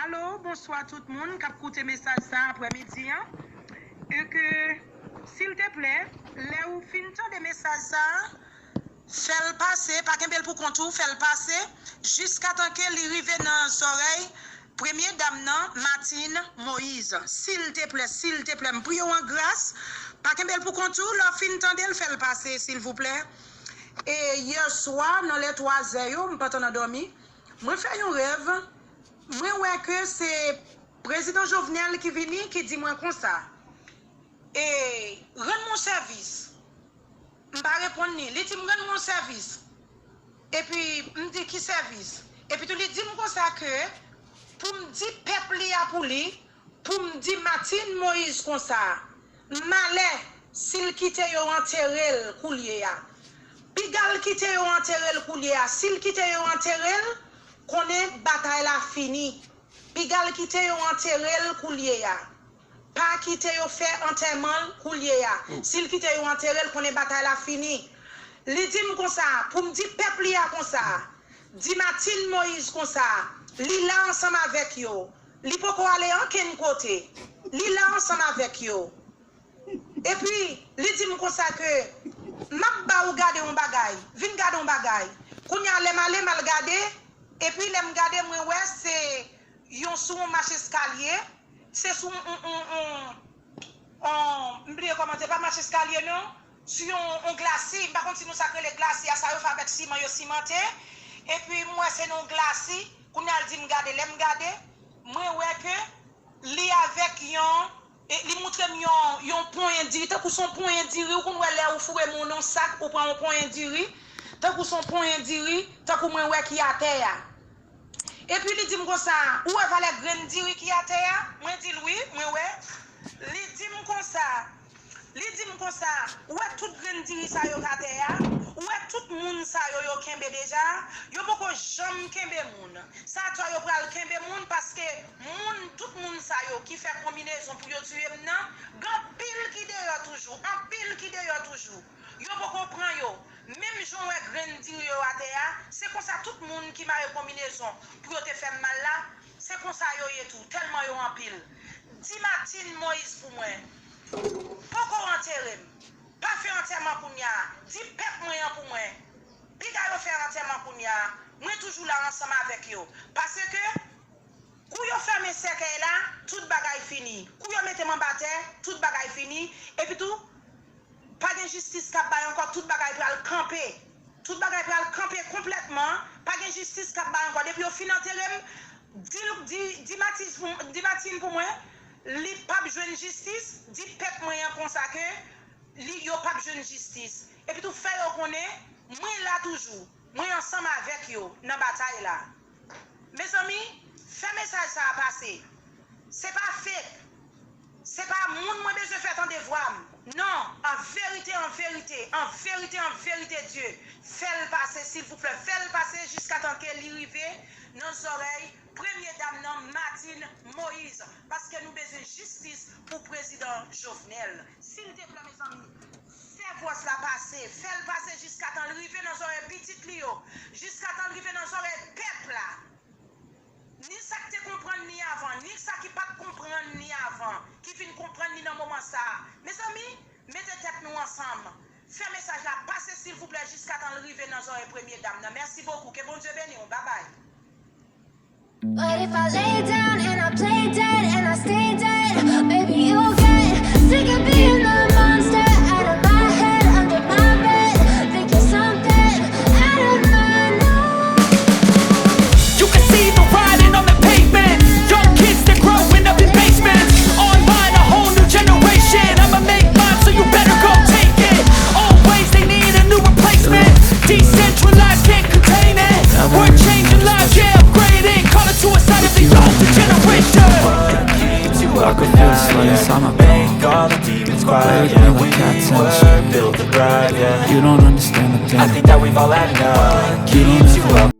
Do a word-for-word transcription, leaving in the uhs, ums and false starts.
Alo, bonswa tout moun k ap koute mesaj sa a aprèmidi an. E ke, silteplè, lè ou fin tande mesaj sa a, fè l pase, pa kenbe l pou kont ou, fè l pase, jiskatan ke li rive nan zòrèy premye dam nan, Martine Moïse. Silteplè, silteplè, m priye w an gras, pa kenbe l pou kont ou, lè w fin tande l, fè l pase, silvouplè. E yè swa, nan lè twa zè yo, m pa t ann dòmi, mwen fè yon rèv, mwen wè ke se prezidan Jovenel ki vini, ki di mwen konsa, e, rann mwen sèvis. M pa reponn li. Li di m rann mwen sèvis. Epi m di ki sèvis? Epi tou li di m konsa ke pou m di pèp li a pou li, pou m di Martine Moïse konsa, malè si l kite yo antere l koulye a. Piga l kite yo antere l koulye a. Si l kite yo antere l, konnen batay la fini. Piga l kite yo antere l koulye a. Pa kite yo fè antèman l koulye a. Si l kite yo antere l, konnen batay la fini. Li di m konsa, pou m di pèp li a konsa, di Martine Moïse konsa, li la ansanm avèk yo. Li poko ale ankenn kote. Li la ansanm avèk yo. Epi, li di m konsa ke, m ap ba ou gade yon bagay. Vin gade yon bagay. Kounye a, lè m ale, m al gade. Epi, lè m gade, mwen wè se yon sou yon mach eskalye. Se sou yon, yon, yon, yon, yon, m bliye kòman, se pa mach eskalye non. Sou yon, yon glasi, m pa konn si nou sa k rele glasi a, sa yo fè avèk siman, yo simante. Epi, m wè se nan yon glasi. Kounye a, l di m gade. Lè m gade, mwen wè ke li avèk yon, e, li moutre m yon, yon ponyen diri, tankou se yon ponyen diri, ou konn wè lè ou foure men w nan yon sak, ou pran yon ponyen diri, tankou se yon ponyen diri, tankou mwen wè ki atè a. Epi li di m konsa, ou wè valè grenn diri ki atè a? Mwen di l wi, mwen wè. Li di m konsa, Li di m konsa, ou wè tout grenn diri sa yo k atè a? Ou wè tout moun sa yo, yo kenbe deja? Yo poko janm kenbe moun. Sa atò yo pral kenbe moun paske moun, tout moun sa yo ki fè konbinezon pou yo tiye m nan, gen anpil ki deyò toujou, anpil ki deyò toujou. Yo poko pran yo. Menm jan w wè grenn diri yo atè a, se konsa tout moun ki mare konbinezon pou yo te fè m mal la, se konsa yo ye tou, tèlman yo anpil. Di Martine Moïse pou mwen, poko antere m. Pa fè antèman kounye a. Di pèp mwen an pou mwen. Piga yo fè antèman kounye a. Mwen toujou la ansanm avèk yo. Paske, kou yo fèmen sèkèy la, tout bagay fini. Kou yo mete m anba tè, tout bagay fini. Epi tou, pa gen jistis k ap bay ankò, tout bagay pral kanpe. Tout bagay pral kanpe konplètman. Pa gen jistis k ap bay ankò. Depi yo fin antere m, di, di, di Martine pou, di Martine pou mwen, li p ap jwenn jistis. Di pèp mwen an konsa ke li, yo p ap jwenn jistis. Epi tou, fè yo konnen, mwen la toujou. Mwen ansanm avèk yo nan batay la. Mezanmi, fè mesaj sa a pase. Se pa fake. Se pa moun mwen bezwen fè tande vwa m. Non, an verite, an verite, an verite, an verite, Dye, fè l pase, silvouplè, fè l pase jiskatan ke li rive nan zòrèy premye dam nan, Martine Moïse, paske nou bezwen jistis pou prezidan Jovenel. Silteplè, mezanmi, fè vwa sa pase, fè l pase jiskatan l rive nan zòrèy pitit li yo, jiskatan l rive nan zòrèy pèp la. Ni sa k te konprann li avan, ni sa ki pa t konprann li avan, ki vin konprann li nan moman sa a. Mezanmi, mete tèt nou ansanm. Fè mesaj la pase, silvouplè, jiskatan l rive nan zòrèy premye dam nan. Mèsi bokou. Ke Bondye beni w. Babay. But if I lay down and I play dead and I stay dead, maybe you'll get sick of being the monster out of my head, under my bed, thinking something out of my nose. You can see the writing on the pavement. Young kids, they're growing up in basements. Online, a whole new generation. I'ma make mine, so you better go take it. Always, they need a new replacement. Decentralized, can't contain it. We're changing lives, yeah, upgrading. Call it suicide of the older generation. I could feel the sweat inside my belly. Everything like cats and shit. You don't understand the pain. I think that we've all had enough. What keeps you up